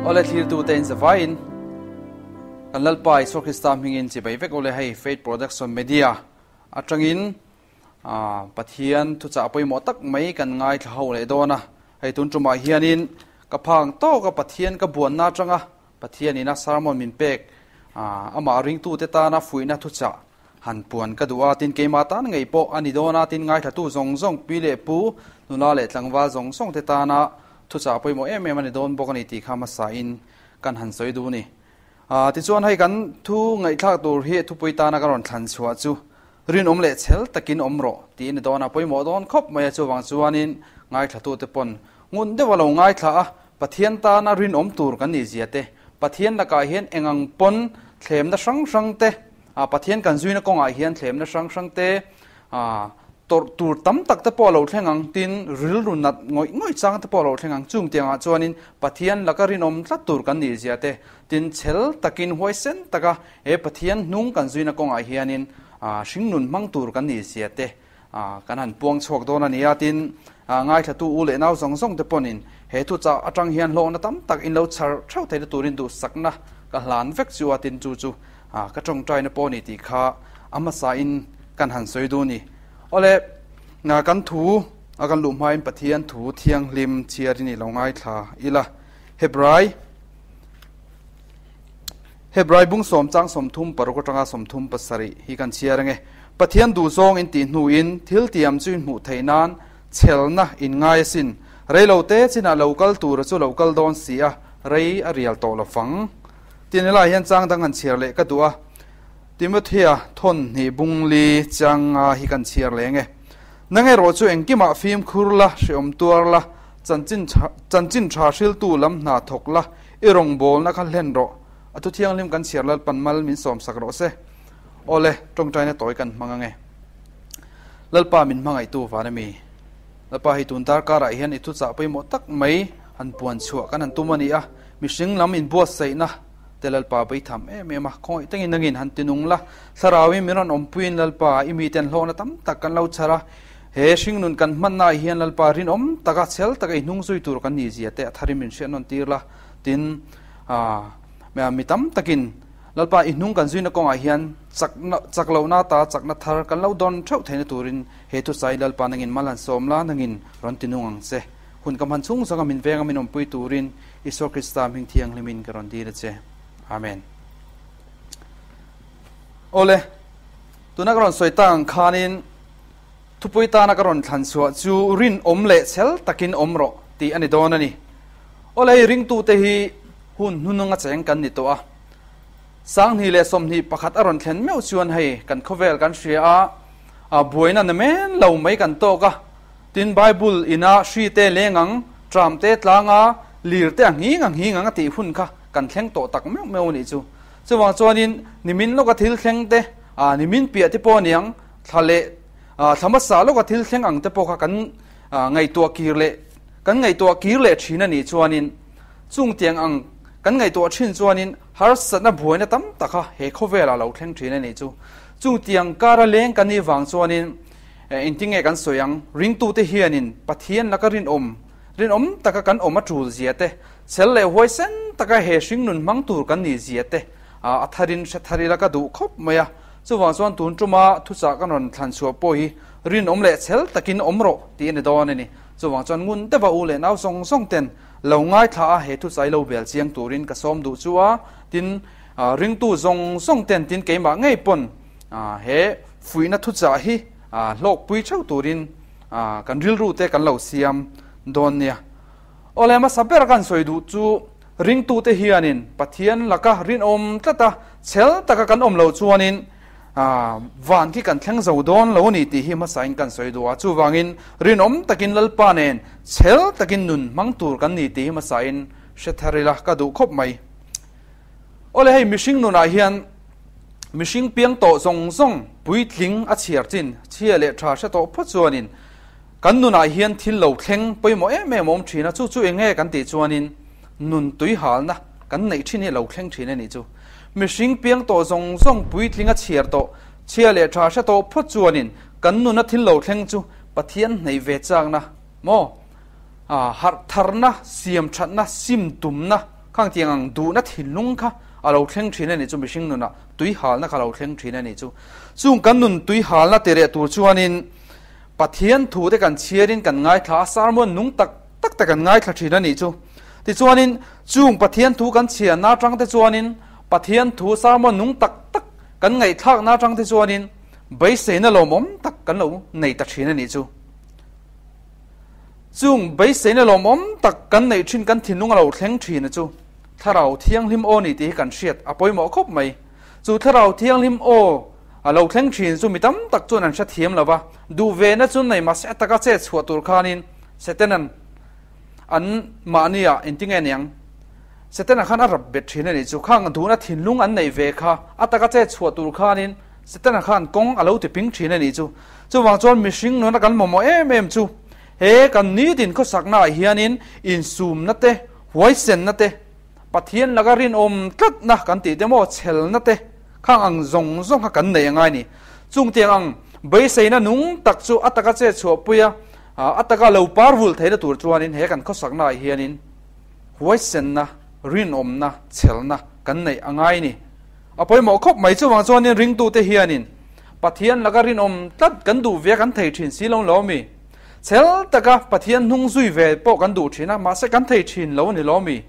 Awle thlirtute in zavaiin kan Lalpa Isua Krista hmingin chibai vek awle hei Faith Production Media atangin Pathian thuchah pawimawh tak mai kan ngaithla ho leh dawn a. Hei tun tumah hianin ka phang tawka Pathian ka buanna atanga Pathian ina sermon min pek amah ringtute tana fuihna thuchah han puan ka duh a, tin keimah tan ngei pawh a ni dawn a, tin ngaithlatu zawng zawng pi leh pu, nula leh tlangval zawng zawng te tana thuchah pawimawh em em a ni dawn bawk a ni tih kha hmasa in kan han sawi duh a ni. Tichuan hei kan thu ngaihthlak tur hi thupui tana ka rawn thlan chhuah chu rinawm leh chhel takin awm rawh tih a ni dawn a, pawimawh dawn khawp mai a, chuvang chuanin ngaithlatute pawn ngun deuh a lo ngaithla a, Pathian tana rinawm tur kan nih zia te, Pathian lakah hian eng ang pawn thlemna hrang hrang te, Pathian kan zuina kawngah hian thlemna hrang hrang te, tawrh tur tam tak te pawh a lo thleng ang, tin rilru nat ngawih ngawih chang te pawh a lo thleng ang. Chung tiangah chuanin Pathian laka rinawm tlat tur kan nih zia te, tin chhel takin huaisen taka he Pathian hnung kan zuina kawngah hianin hringnun hmang tur kan nih zia te, Kan han puang chhuak dawn a ni a, tin, ngaithlatu u leh nau zawng zawng te pawhin he thuchah atang hian hlawkna tam tak in lo chhar theuh theihna turin duhsakna ka hlan vek chu a, tin chu chu ka tawngtaina pawh a ni tih kha a hmasain kan han sawi duh a ni. Awle, kan thu a kan luh hmain Pathian thu thianghlim chhiarin i lo ngaithla ila. Hebrai Hebrai bung sawm chang 36 atanga 37 hi kan chhiar ange. Pathian duhzawng in tih hnuin thil tiam chu in hmuh theih nan chhelna in ngai asin. Rei lo te chinah lo kal tura chu lo kal dawn si a, rei a rial tawh lo fang. Tin helaiah hian chang dang han chhiar leh ka duh a. Timothea thawn hnih bung li chang nga hi kan chhiar leh ange. Nang erawh chu engkimah fimkhur la, hreawm tuar la, chanchin chanchin tha hriltu lam hna thawk la, I rawngbawlna kha hlen rawh. A thu thianghlim kan chhiar Lalpan mal min sawmsak rawh se. Awle, tawngtaina tawi kan hmang ange. Lalpa min hmangaihtu van ami? Lalpa hei tun darkarah hian i thuchah pawimawh tak mai han puan chhuah kan han tum a ni a, mihring lam inbuatsaihna te Lalpa beitham em em a, khawngaih tangin nangin han tinung la, thlarauin min rawn awmpuiin Lalpa i miten hlawkna tam tak kan lo chhar a, He hringnun kan hmannaah hian Lalpa rinawm taka chhel taka i hnung zui tur kan nih zia te a tharin min hriat nawn tir la. Tin, mi tam takin Lalpa i hnung kan zuina kawngah hian chakna, chak lohna ta chakna thar kan lo dawn theuh theihna turin he thusain Lalpa nangin mal han sawm la, nangin rawn ti nung ang che. Hun ka hman chhung zawnga min venga min awmpui turin Isua Krista hming thianghlimin ka rawn dil a che. Amen. Awle, tuna ka rawn sawi tak ang khanin, Thupui tana ka rawn thlan chhuah chu rinawm leh chhel takin awm rawh tih a ni dawn a ni. Awlei ringtute hi hun hnununga cheng kan ni tawh a. 2021 a rawn thlen meuh chuan hei kan khawvel kan hria a, buaina na men lo mai kan tawk a. Tin Bible ina hri te leng ang, tram te tlang a, lir te a nghing a nghing ang a tih hun kha kan thleng tawh tak meuh meuh a nih chu. Chuvang chuanin nimin lawka thil thleng te, nimin piah te pawh a niang, Thla leh thla hmasa lawka thil thleng ang te pawh kha kan ngaihtuah kir leh kan ngaihtuah kir leh thin a nih chuanin chung tiang ang kan ngaihtuah thin chuanin harsatna buaina tam tak kha he khawvelah lo thleng thin a nih chu. Chung tiang kara leng kan nih vang chuanin engtinge kan sawi ang ringtute hianin Pathian laka rinawm rinawm taka kan awm a tul zia te, chhel leh huaisen taka he hringnun hmang tur kan nih zia te a tharin hre thar ila ka duh khawp mai a. Chuvang chuan tun tuma thuchah kan rawn thlan chhuah pawh hi rinawm leh chhel takin awm rawh tih a ni dawn a ni. Chuvang chuan ngun deuha u leh nau zawng zawng ten lo ngaithla a he thuchah hi lo bel chiang turin ka sawm duh chu a, tin ringtu zawng zawng ten tin keimah ngei pawn he fuihna thuchah hi hlawkpui theuh turin kan rilru te kan lo siam dawn nia. Awle hmasa ber kan sawi duh chu Ringtute hianin Pathian laka rinawm tlata chhel taka kan awm loh chuanin van khi kan thleng zo dawn lo a ni tih hi hmasain kan sawi duh a. Chuvangin rinawm takin Lalpa nen chhel takin nun hmang tur kan ni tih hi hmasain hre thar ila ka duh khawp mai. Awle hei mihring nunah hian mihring piang tawh zawng zawng puitling a chhiar chin chhia leh tha hre tawh phawt chuanin Kan nunah hian thil lo thleng pawimawh em em a awm thin a, chu chu eng nge kan tih chuanin nun tuihalna kan neih thin hi a lo thleng thin a nih chu. Mihring piang tawh zawng zawng puitling a chhiar tawh, chhia leh tha hre tawh phawt chuanin kan nuna thil lo thleng chu Pathian hneih ve chakna maw, harh tharna, siam thatna, sim tumna Khang tiang ang duhna thinlung kha a lo thleng thin a nih chu mihring nunah tui halna kha a lo thleng thin a nih chu. Chung kan nun tui halna ti reh tur chuanin Pathian thu te kan chhiarin kan ngaithla a, sermon nung tak tak te kan ngaithla thin a nih chu. Tichuanin chung Pathian thu kan chhiarna atang te chuanin Pathian thu sermon nung tak tak kan ngaihthlakna atang te chuanin beiseina lawmawm tak kan lo nei ta thin a nih chu. Chung beiseina lawmawm tak kan neih thin kan thinlung a lo thleng thin a chu Thlarau Thianghlim aw ni tih hi kan hriat a pawimawh khawp mai. Chu Thlarau Thianghlim aw a lo thleng thin chu mi tam tak chuan an hrethiam lo va, duh ve na chu nei mahse a taka chet chhuah tur khanin Setanan an mahnia engtinge niang Setana khan a rap bet thin a nih chu. Khang duhna thinlung an neih ve kha a taka chet chhuah tur khanin Setana khan kawng a lo ti ping thin a nih chu. Chuvang chuan mihring nuna kan mamawh em em chu he kan nitin khawsakna ah hianin insumna te, huaisenna te, Pathian laka rinawm tlatna kan tih te maw chhelna te khang ang zawng zawng kha kan nei angai ni. Chung tiang ang beiseina nung tak chu a taka chet chhuahpui a, a taka lo par vul theihna tur chuanin he kan khawsakna ah hianin huaisenna, rinawmna, chhelna kan neih angai ni. A pawimawh khawp mai chuvang chuanin ringtute hianin Pathian laka rinawm tlat kan duh ve a kan thei thin si lo lo mi? Chhel taka Pathian hnung zui ve pawh kan duh thin a, mahse kan thei thin lo a ni lo mi?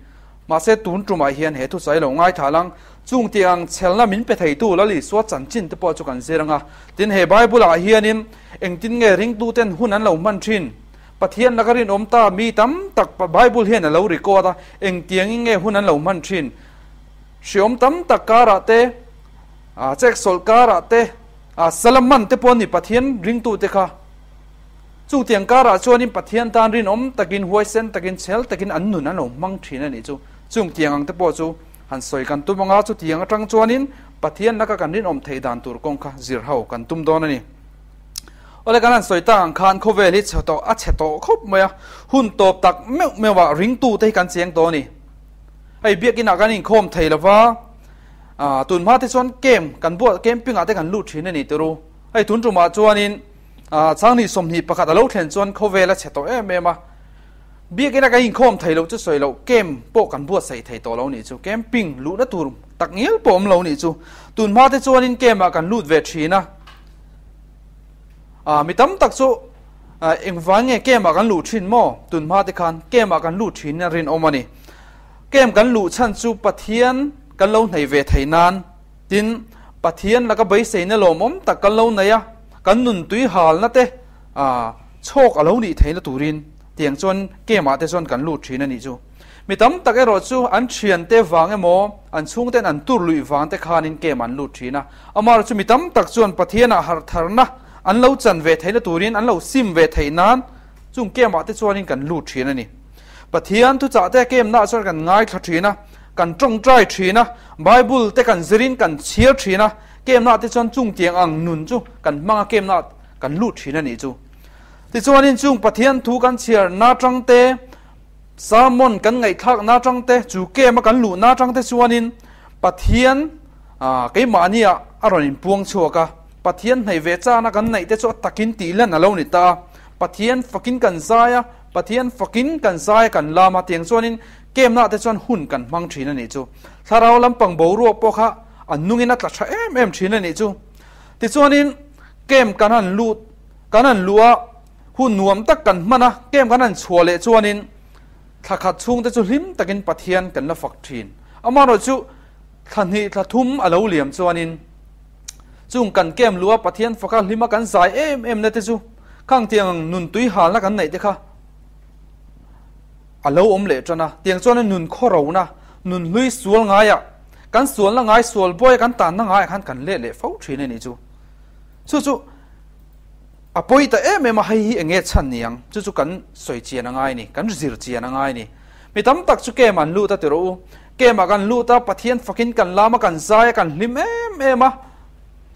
Mahse tun tumah hian he thusawi lo ngaithla lang, chung tih ang chhelna min pe theitu Lal Isua chanchin te pawh chu kan zir ang a. Tin, he Bible-ah hianin engtin nge ringtuten hun an lo hman thin? Pathian laka rinawm ta mi tam tak Bible hian a lo record a, engtiangin nge hun an lo hman thin? Hriawm tam tak karah te, cheksawlh karah te, Salaman te pawh an ni Pathian ringtute kha. Chutiang karah chuanin Pathian tan rinawm takin, huaisen takin, chhel takin an nun an lo hmang thin a nih chu. Chungtiang ang te pawh chu han sawi kan tum anga chutiang atang chuanin Pathian laka kan rinawm theih dan tur kawng kha zir ho kan tum dawn a ni. Awle kan han sawi tak ang khan khawvel hi chhe tawh a chhe tawh khawp mai a, hun tawp tak meuh meuh ah ringtute hi kan cheng tawh a ni. Hei biakinah kan inkhawm thei lova, tun hma te chuan camp kan buat camping ah te kan lut thin a ni turu. Hei tun tumah chuanin Changhnih 21 a lo thlen chuan khawvel a chhe tawh em em a, biakina kan inkhawm thei loh chu sawi loh camp pawh kan buatsaih thei tawh lo nih chu, camping luhna tur tak ngial pawh awm lo nih chu. Tun hma te chuanin camp ah kan lut ve thin a, mi tam tak chu engvang nge camp ah kan luh thin maw? Tun hma te khan camp ah kan lut thin in a rinawm a ni. Camp kan luh chhan chu Pathian kan lo hnaih ve thei nan. Tin, Pathian laka beiseina lawmawm tak kan lo nei a, kan nun tui halna te chhawk a lo nih theihna turin tiang chuan camp-ah te chuan kan lut thin a nih chu. Mi tam tak erawh chu an thiante vang emaw, an chhungten an tur luih vang te khanin camp an lut thin a. Amaherawhchu chu mi tam tak chuan Pathianah harhtharna an lo chan ve theihna turin, an lo sim ve theih nan chung camp-ah te chuanin kan lut thin a ni. Pathian thuchah te camp-naah chuan kan ngaithla thin a. Kan tawngtai thin a, Bible te kan zirin kan chhiar thin a, kemna te chuan chung tiang ang nun chu kan hmang a, kemna kan lut thin a nih chu. Tichuanin chung Pathian thu kan chhiar na tang te, sermon kan ngaihthlak na tang te, chu kem a kan luh na tang te chuanin Pathian keimahni ah a rawn inpuang chhuak a, Pathian hnaih ve chana kan neih te chu a takin tih lan a lo ni ta a, Pathian fakin kan zai a, Pathian fakin kan zai a kan lam a, tiang chuanin Kemna te chuan hun kan hmang thin a nih chu. Thlarau lampang boruak pawh kha a nungin a tla tha em em thin a nih chu. Tichuanin kem kan han lut, kan han luh a, hun nuam tak kan hman a, kem kan han chhuah leh chuanin thla khat chhung te chu hlim takin Pathian kan la fak thin. Amaherawhchu thla hnih thla thum a lo liam chuanin chung kan kem luh a Pathian faka hlima kan zai em em na te chu khang tiang nun tui halna kan neih te kha A lo awm leh tan a, tiang chuan a nun khaw rona, nun hlui sual ngaiah, kan sualna ngai sual buaia kan tanna ngaiah khan kan let leh fo thin a nih chu. Chu chu a pawi ta em em a, hei hi enge chhan ni ang? Chu chu kan sawi chian a ngai ni, kan zir chian a ngai ni. Mi tam tak chu kem an lut a ti rawh u. Kemah kan lut a, Pathian fakin kan lam a, kan zai a, kan hlim em em a.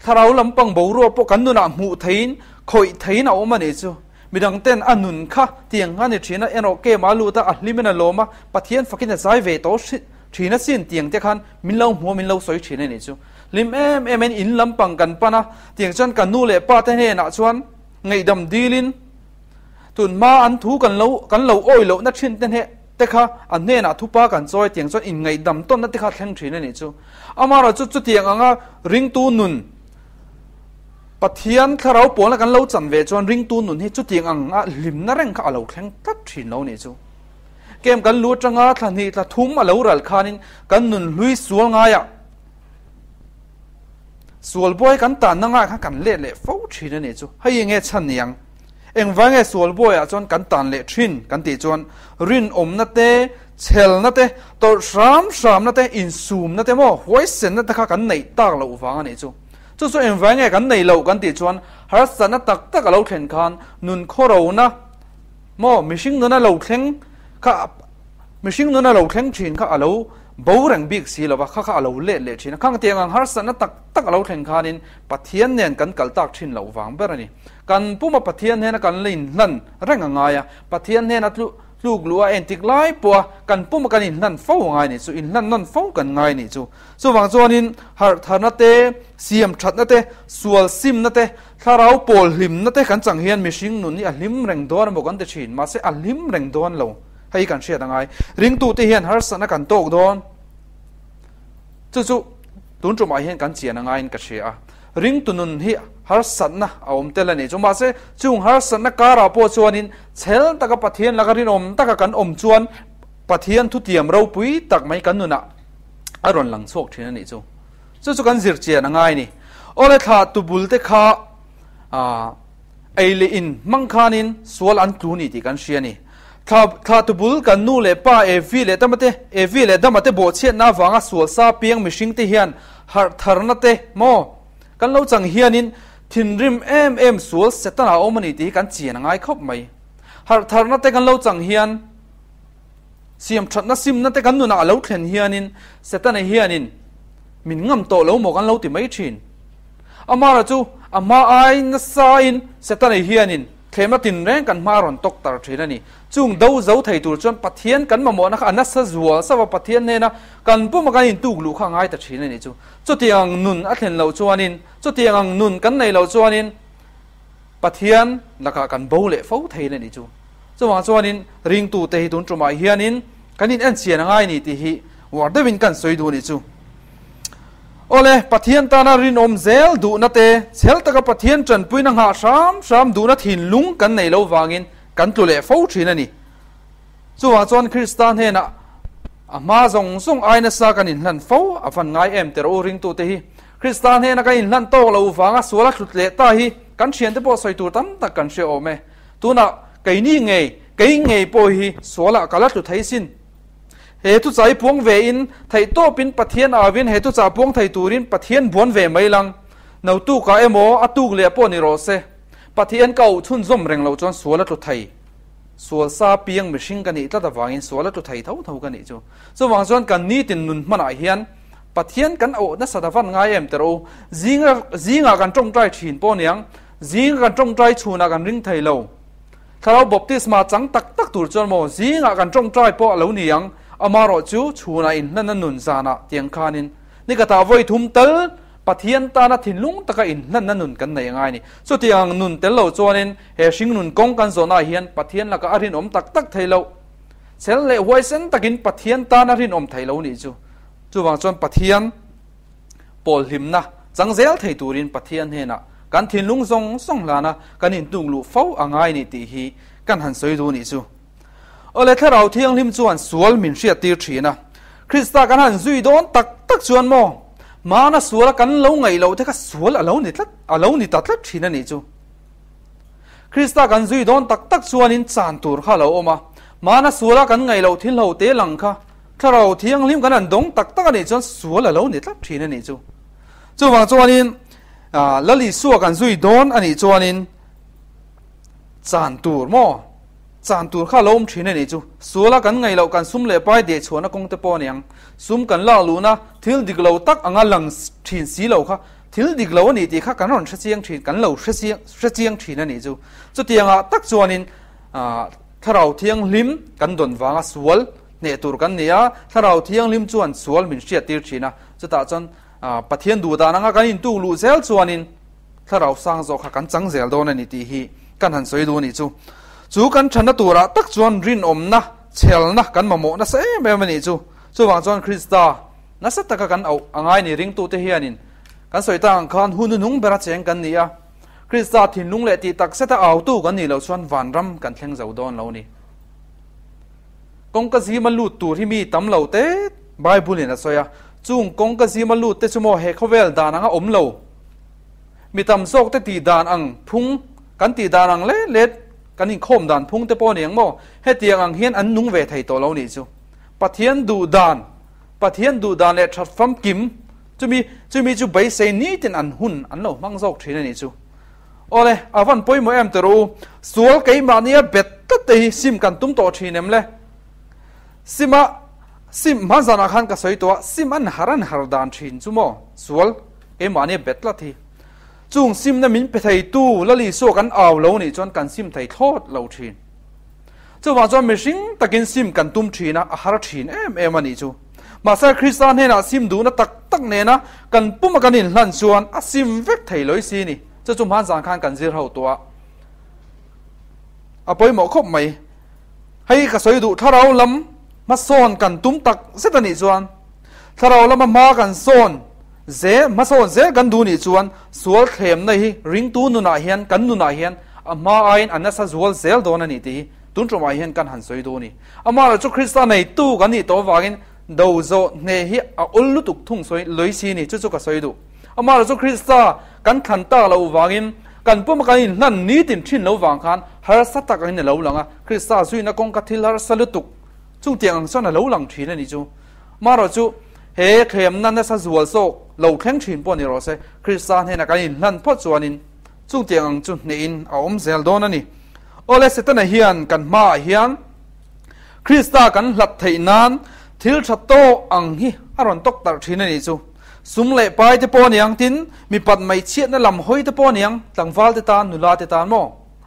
Thlarau lampang boruak pawh kan nunah hmuh theiin, khawih theiin a awm a nih chu. Midang ten a nun kha tiang a ni thin a, erawh kema a lut a, a hlim in a lawm a, Pathian fakin a zai ve tawh thin a sin tiang te khan min lo hmu a, min lo sawi thin a nih chu. Hlim em em in in lampang kan pan a, tiang chuan ka nu leh pa te hnenah chuan ngaihdam dilin tunhma an thu kan lo kan lo awi lohna thin te hne. te kha a hnenah thupa kan chawi tiang chuan inngaihdam tawnna te kha a thleng thin a nih chu. Amaherawhchu chutiang anga ringtu nun Pathian thlarau pawlna kan lo chan ve chuan ringtu nun hi chutiang anga hlimna reng kha a lo thleng tlat thin lo a nih chu. Kem kan lu atanga thla hnih thla thum a lo ral khanin kan nun hlui sual ngaiah sual buai kan tanna ngaiah khan kan let leh fo thin a nih chu. Hei enge chhan niang? Engvai nge sual buaiah chuan kan tan leh thin kan tih chuan rinawmna te, chhelna te, tawrh hram hramna te, insumna te maw huaisenna te kha kan neih tak loh vang a nih chu. Chu chu engvai nge kan nei loh kan tih chuan harsatna tak tak a lo thlen khan nun khawrona maw mihring nuna lo thleng kha mihring nuna lo thleng thin kha a lo bo reng bik si lova kha kha a lo let leh thin a. Khang tiang ang harsatna tak tak a lo thlen khanin Pathian nen kan kal tak thin loh vang ber a ni. Kan puma Pathian hnena kan la inhlan reng a ngai a, Pathian hnena tluk luh a entik lai pawha kan puma kan inhlan fo a ngai nih chu, inhlan nawn fo kan ngai nih chu. Chuvang chuanin harhtharna te, siam thatna te, sual simna te, thlarau pawl hlimna te kan chang hian mihring nun hi a hlim reng dawn emaw kan ti thin, mahse a hlim reng dawn lo. Hei kan hriat a ngai. Ringtute hian harsatna kan tawk dawn. Chu chu tun tumah hian kan chian a ngaiin ka hria a. Ringtu nun hi harsatna a awm tel a ni chu. Mahse, chung harsatna karah pawh chuanin chhel taka Pathian laka rinawm taka kan awm chuan Pathian thutiam ropui tak mai kan nunah a rawn lang chhuak thin a nih chu. Chu chu kan zir chian a ngai a ni. Awle thla tubul te kha ei leh in hmang khanin sual an tlu ni tih kan hria a ni. Thla thla tubul kan nu leh pa Evi leh Dama te Evi leh Dama te bawhchhiatna avanga sual sa piang mihring te hian harh tharna te maw kan lo chang hianin thinrim em em sual Setana a awm a ni tih hi kan chian a ngai khawp mai. Harh tharna te kan lo chang hian siam thatna simna te kan nunah a lo thlen hianin Setana hianin min ngam tawh lo maw kan lo ti mai thin. Amara chu a hma ai nasain Setana hianin Thlema tinreng kan hma rawn tawk tar thin a ni. Chung do zo thei tur chuan Pathian kan mamawhna kha a nasa zual sauh a, Pathian hnena kan puma kan intuk luh kha a ngai ta thin a nih chu. Chutiang ang nun a thlen loh chuanin, chutiang ang nun kan nei loh chuanin Pathian lakah kan bo leh fo thei a nih chu. Chuvang chuanin ringtute hi tun tumah hianin kan in enchian a ngai a ni tih hi uar deuhin kan sawi duh a nih chu. Awle, Pathian tana rinawm zel duhna te, chhel taka Pathian tanpuina nghah hram hram duhna thinlung kan nei lo vangin kan tlu leh fo thin a ni. Chuvang chuan Krista hnenah a hma zawng zawng ai nasa kan inhlan fo a van ngai em teh rawh u ringtute hi. Krista hnena kan inhlan tawk lo vanga sual a thlut leh ta hi kan thiante pawh sawi tur tam tak kan hre awm e. Tunah keini ngei, kei ngei pawh hi sualah ka la tlu thei sin. He thuchah i puang ve in, theihtawpin Pathian au in he thuchah puang thei turin Pathian buan ve mai lang. No tukah emaw a tuk leh pawh ni rawh se. Pathian ka auh chhunzawm reng loh chuan sual a tlu thei. Sual sa piang mihring ka nih tlat avangin sual a tlu thei tho tho ka nih chu. Chuvang chuan kan nitin nun hmanah hian Pathian kan auh nasa ta van ngai em teh rawh u. Zinga zingah kan tawngtai thin pawh niang, zinga kan tawngtai chhunah kan ring thei lo. Thlarau baptisma chang tak tak tur chuan maw zingah kan tawngtai pawh a lo ni ang, amarawh chu chhunah inhlanna nun zanah tiang khanin nikhatah vawi thum tal Pathian tana thinlung taka inhlanna nun kan nei a ngai a ni. Chutiang ang nun tel lo chuanin he hringnun kawng kan zawhnaah hian Pathian lakah a rinawm tak tak thei loh. Chel leh huaisen takin Pathian tana rinawm thei lo nih chu. Chuvang chuan Pathian pawl hlimna chang zel thei turin Pathian hnenah kan thinlung zawng zawng hlana kan intung luh fo a ngai ni tih hi kan han sawi duh nih chu. Awle Thlarau Thianghlim chuan sual min hriattir thin a, Krista kan han zui dawn tak tak chuan maw hmana suala kan lo ngaih loh te kha sual a lo ni tlat a lo ni ta tlat thin a nih chu. Krista kan zui dawn tak tak chuanin chan tur kha a lo awm a, hmana suala kan ngaih loh thil ho te lang kha Thlarau Thianghlim kan han dawng tak tak a nih chuan sual a lo ni tlat thin a nih chu. Chuvang chuanin Lal Isua kan zui dawn a nih chuanin chan tur maw? Chan tur kha a lo awm thin a nih chu. Suala kan ngaih loh kan sum leh pai deh chhuahna kawng te pawh a ni ang. Sum kan lak luhna thil dik lo tak anga lang thin si lo kha thil dik lo a nih tih kha kan rawn hre chiang thin, kan lo hre chiang hre chiang thin a nih chu. Chutiangah tak chuanin Thlarau Thianghlim kan dawn vanga sual hneh tur kan ni a, Thlarau Thianghlim chuan sual min hriattir thin a, chutah chuan Pathian duh dan anga kan intuk luh zel chuanin Thlarau sang zawk kha kan chang zel dawn a ni tih hi kan han sawi duh a nih chu. Chu kan thanna turah tak chuan rinawmna, Chhelna kan mamawh nasa em em a nih chu. Chuvang chuan Krista nasa taka kan auh a ngai ni ringtute hianin kan sawi tak ang khan hun hnuhnung bera cheng kan ni a, Krista thinlung leh tih tak zeta autu kan nih loh chuan vanram kan thleng zo dawn lo ni. Kawngka zima lut tur hi mi tam lo te Bible in a sawi a, chung kawngka zima lut te chu maw he khawvel dan anga awm lo, mi tam zawk te tih dan ang phung kan tih dan ang let let kan inkhawm dan phung te pawh a ni ang maw? Hetiang ang hian an nung ve thei tawh lo nih chu. Pathian duh dan, Pathian duh dan leh that famkim, chumi chumi chu beisei nitin an hun an lo hmang zawk thin a nih chu. Awle, a van pawimawh em tawh rawh u, sual keimahnia bet tlat te hi sim kan tum tawh thin em le? Sima sim hma zanah khan ka sawi tawh a, sim an har an har dan thin chu maw? Sual keimahnia bet tlat hi. Chung simna min pe theitu Lali Suak an au lo nih chuan kan sim thei thlawt lo thin. Chuvang chuan mihring takin sim kan tum thin a, a har thin em em a nih chu. Mahse Krista hnenah sim duhna tak tak nena kan puma kan inhlan chuan a sim vek thei lawih si ni. Chu chu hmanzan khan kan zir ho tawh a, a pawimawh khawp mai. Hei ka sawi duh thlarau lam hmasawn kan tum tak zet a nih chuan thlarau lama hma kan sawn Ze hmasawn zel kan duh nih chuan sual thlemna hi ringtu nunah hian kan nunah hian a hma aiin a nasa zual zel dawn a ni tih hi tun tumah hian kan han sawi duh a ni. Amaherawhchu chu Krista neitu kan nih tawh avangin do zawh hneh hi a awl lutuk thung sawi lawih si ni chu chu ka sawi duh. Amaherawhchu chu Krista kan thlan tak loh vangin kan puma kan inhlan nitin thin lo vang khan harsa tak angin a lo lang a, Krista zuina kawngka thil harsa lutuk chungtiang ang chuan a lo lang thin a nih chu. Marawhchu, he thlemna nasa zual zawk lo thleng thin pawh ni rawh se, Krista hnena kan inhlan phawt chuanin chungtiang ang chu hnehin a awm zel dawn a ni. Awle, Setana hian kan hmaah hian Krista kan hlat theih nan thil tha tawk ang hi a rawn tawk tarh thin a nih chu. Sum leh pai te pawh a niang, tin, mipat mai chhiatna lam hawi te pawh a niang, tlangval te tan, nula te tan maw?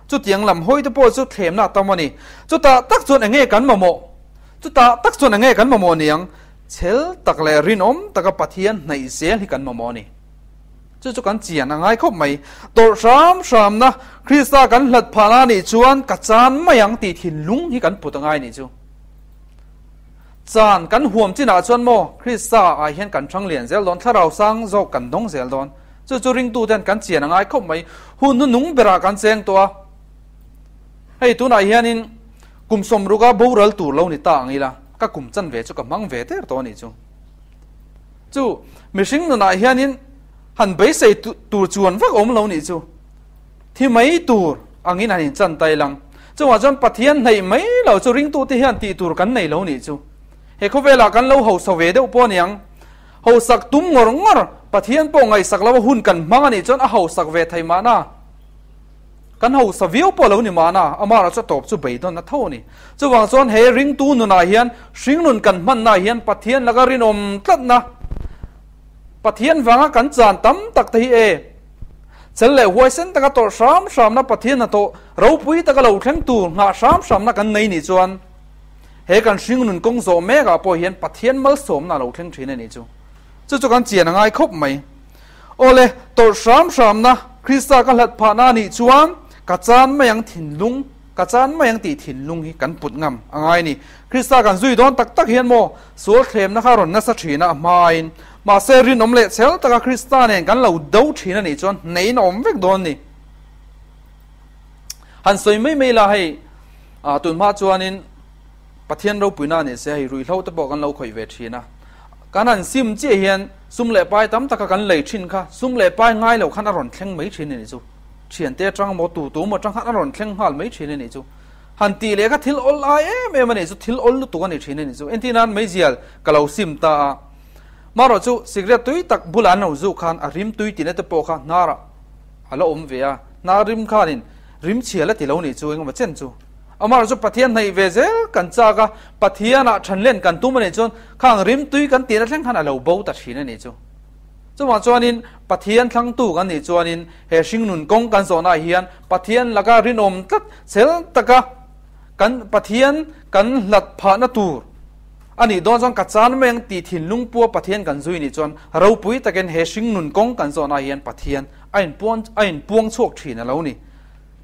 Chutiang lam hawi te pawh chu thlemna a tam a ni. Chutah tak chuan enge kan mamawh? Chutah tak chuan enge kan mamawh niang? Chhel tak leh rinawm taka Pathian hnaih zel hi kan mamawh a ni. Chu chu kan chian a ngai khawp mai. Tawrh hram hramna Krista kan hlat phahna nih chuan ka chan mai ang tih thinlung hi kan put a ngai nih chu. Chan kan huam chinah chuan maw Krista ah hian kan thang lian zel dawn, thlarau sang zawk kan dawng zel dawn. Chu chu ringtuten kan chian a ngai khawp mai. Hun hnunung berah kan cheng tawh a. Hei tunah hianin kum sawmruka boral tur lo ni ta ang ila, ka kum chanve chu ka hmang ve der tawh a nih chu. Chu mihring nunah hianin han beisei tur chuan vak awm lo nih chu. Thi mai tur angin han inchan ta ilang. Chungah chuan Pathian hnaih mai lo chu ringtute hian tih tur kan nei lo nih chu. He khawvelah kan lo hausa ve deuh pawh aniang. Hausak tum ngawr ngawr Pathian pawh ngaihsak lo a hun kan hmang a nih chuan a hausak ve thei mahna. Kan hausa viau pawh lo ni mahna, amah chu tawp chu beidawn a tho a ni. Chuvang chuan he ringtu nunah hian hringnun kan hmannaah hian Pathian laka rinawm tlatna, Pathian vanga kan chan tam tak te hi e, chel leh huaisen taka tawrh hram hramna Pathian hnathawh ropui taka lo thleng tur nghah hram hramna kan nei nih chuan he kan hringnun kawng zawh mekah pawh hian Pathian malsawmna a lo thleng thin a nih chu. Chu chu kan chian a ngai khawp mai. Awle, tawrh hram hramna Krista ka hlat phahna a nih chuan ka chan mai ang thinlung, ka chan mai ang tih thinlung hi kan put ngam a ngai a ni. Krista kan zui dawn tak tak hian maw sual thlemna kha rawn nasa thin a, a hmain. Mahse, rinawm leh chhel taka Krista nen kan lo do thin a nih chuan hneiin a awm vek dawn a ni. Han sawi mai mai la hei, tun hma chuanin Pathian ropuina a ni se hei ruihhlo te pawh kan lo khawih ve thin a. Kan han sim chiah hian sum leh pai tam taka kan lei thin kha sum leh pai ngai lo khan a rawn thleng mai thin a nih chu. Thiante atang maw tu tu maw atang khan a rawn thleng nghal mai thin a nih chu. Han tih leh kha thil awl ai em em a nih chu, thil awl lutuk a ni thin a nih chu. Entir nan meizial ka lo sim ta a, marawh chu cigarette tui tak bulah an lo zuk khan a rim tui tihna te pawh kha hnarah a la awm ve a, hnar rim khanin rim chhia la ti lo nih chu engemaw chen chu. Amah chu Pathian hnaih ve zel kan chak a, Pathianah thanlen kan tum a nih chuan khang rimtui kan tihna thleng khan a lo bo ta thin a nih chu. Chuvang chuanin Pathian thlangtu kan nih chuanin he hringnun kawng kan zawhnaah hian Pathian laka rinawm tlat chel taka kan Pathian kan hlat phahna tur a nih dawn chuan ka chan mai ang tih thinlung pua Pathian kan zui nih chuan ropui takin he hringnun kawng kan zawhnaah hian Pathian a inpuan a inpuang chhuak thin a lo ni.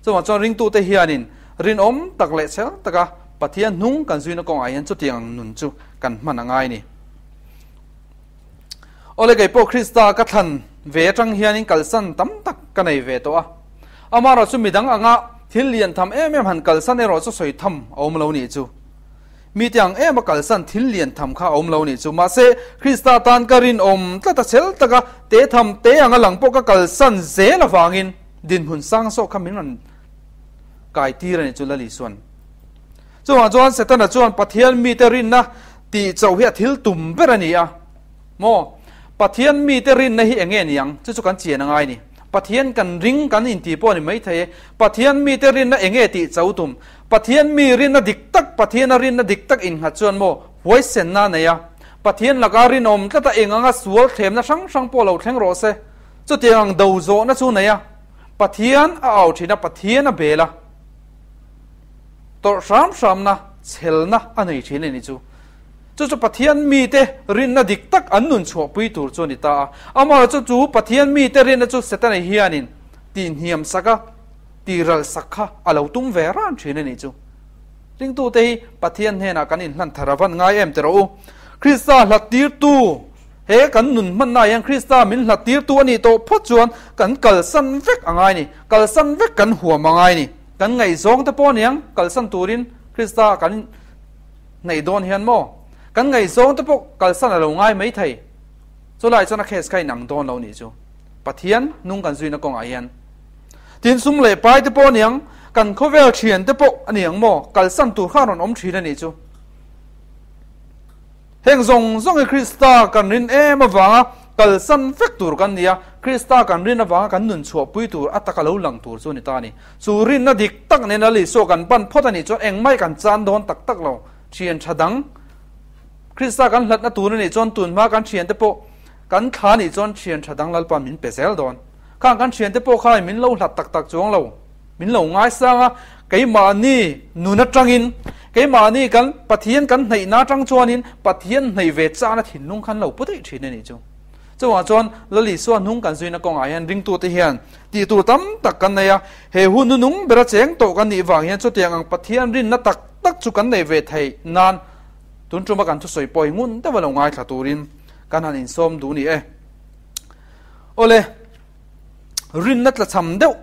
Chuvang chuan ringtute hianin rinawm tak leh chhel taka Pathian hnung kan zuina kawngah hian chutiang ang nun chu kan hman a ngai ni. Awle kei pawh Krista ka thlan ve atang hianin kalsan tam tak ka nei ve tawh a. Amaherawh chu midang anga thil lian tham em em han kalsan erawh chu sawi tham a awm lo nih chu. Mite ang em a kalsan thil lian tham kha a awm lo nih chu. Mahse, Krista tan ka rinawm tlat a chel taka te tham te anga lang pawh ka kalsan zel avangin dinhmun sang zawk kha min rawn kai tir a nih chu Lal Isuan. Chuvang chuan Setana chuan Pathian mite rinna tih chauh hi a thil tum ber a ni a. Maw? Pathian mite rinna hi eng nge ni ang? Chu chu kan chian a ngai ni. Pathian kan ring kan inti pawh a ni maithei e. Pathian mite rinna eng nge tih chauh tum? Pathian mi rinna dik tak, Pathiana rinna dik tak innghat chuan maw huaisenna a nei a. Pathian laka rinawm tlata eng anga sual thlemna hrang hrang pawh lo thleng rawh se. Chutiang ang do zawhna chu nei a. Pathian a au thin a, Pathian a bel a. Tawrh hram hramna, chhelna a nei thin a ni chu. Chu chu Pathian mite rinna dik tak an nun chhuahpui tur chu a ni ta a. Amaherawhchu chu Pathian mite rinna chu Setana hianin tihhniam sak a, tihral sak kha a lo tum ve ran thin a nih chu. Ringtute hi Pathian hnenah kan inhlan thar a van ngai em ti rawh u. Krista hlat tirtu he kan nun hmannaah hian Krista min hlat tirtu a nih tawh phawt chuan kan kalsan vek a ngai a ni. Kalsan vek kan huam a ngai a ni. Kan ngaihzawng te pawh aniang kalsan turin Krista kan hnaih dawn hian maw? Kan ngaihzawng te pawh kalsan a lo ngai mai thei. Chulai chuan a case kha inang dawn lo nih chu. Pathian nung kan zuina kawngah hian. Tin sum leh pai te pawh aniang, kan khawvel thian te pawh aniang maw? Kalsan tur kha a rawn awm thin a nih chu. Heng zawng zawng hi Krista kan rin em avanga kalsan vek tur kan ni a, Krista kan rin avanga kan nun chhuahpui tur a taka lo lang tur chu a ni ta a ni. Chu rinna dik tak nena Isua kan pan phawt a nih chuan engmah kan chan dawn tak tak lo. Thian tha dang Krista kan hlatna tur a nih chuan tunhma kan thiante pawh kan thla a nih chuan thian tha dang Lalpa min pe zel dawn. Khang kan thiante pawh kha min lo hlat tak tak chuang lo. Min lo ngaisang a, keimahni nun atangin, keimahni kan Pathian kan hnaihna atang chuanin Pathian hnaih ve chana thinlung khan lo pu daih thin a nih chu. Chuvang chuan Lal Isua hnung kan zuina kawngah hian ringtute hian tih tur tam tak kan nei a, he hun nunung bera cheng tawh kan nih vang hian chutiang ang Pathian rinna tak tak chu kan nei ve theih nan tun tuma kan thusawi pawh hi ngun deuha lo ngaithla turin kan han insawm duh ni e. Awle, rinna tlachham deuh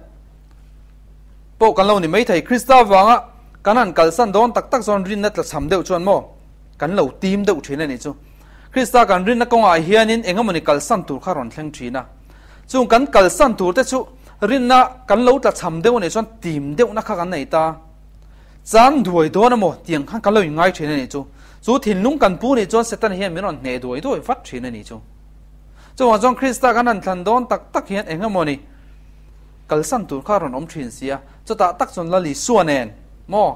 pawh kan lo ni maithei. Krista vanga kan han kalsan dawn tak tak chuan rinna tlachham deuh chuan maw kan lo tim deuh thin a nih chu. Krista kan rinna kawngah hianin eng emawni kalsan tur kha rawn thleng thin a. Chung kan kalsan tur te chu rinna kan lo tlachham deuh a nih chuan tim deuhna kha kan nei ta. Chan duai dawn emaw tiang khan kan lo inngai thin a nih chu. Chu thinlung kan pu nih chuan Setana hian min rawn hneh duai duai vat thin a nih chu. Chuvang chuan Krista kan han thlan dawn tak tak hian eng emawni kalsan tur kha a rawn awm thin si a, chutah tak chuan Lal Isua nen maw